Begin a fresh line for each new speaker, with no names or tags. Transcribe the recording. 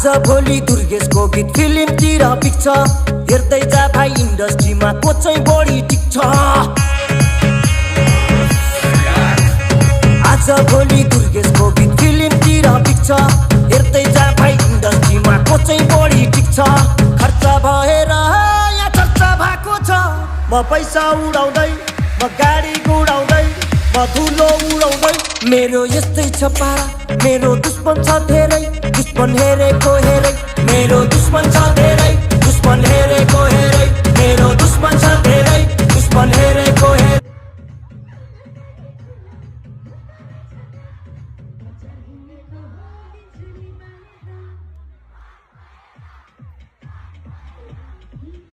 आज भोलि दुर्गेशको गीत फिल्मतिर पिक्छ हेर्दै जा भाइ इन्डस्ट्रीमा को चाहिँ बढी टिक्छ आज भोलि दुर्गेशको गीत फिल्मतिर पिक्छ हेर्दै जा भाइ इन्डस्ट्रीमा को चाहिँ बढी टिक्छ खर्च भएर यहाँ चर्चा भएको छ म पैसा उडाउँदै म गाडी गुडाउँदै म धुलो उडाउँदै मेरो यस्तै छ पारा मेरो दुश्मन छ धेरै दुश्मन हेरेको हेरै मेरो दुश्मन छ धेरै दुश्मन हेरेको हेरै मेरो दुश्मन छ धेरै दुश्मन हेरेको हेरै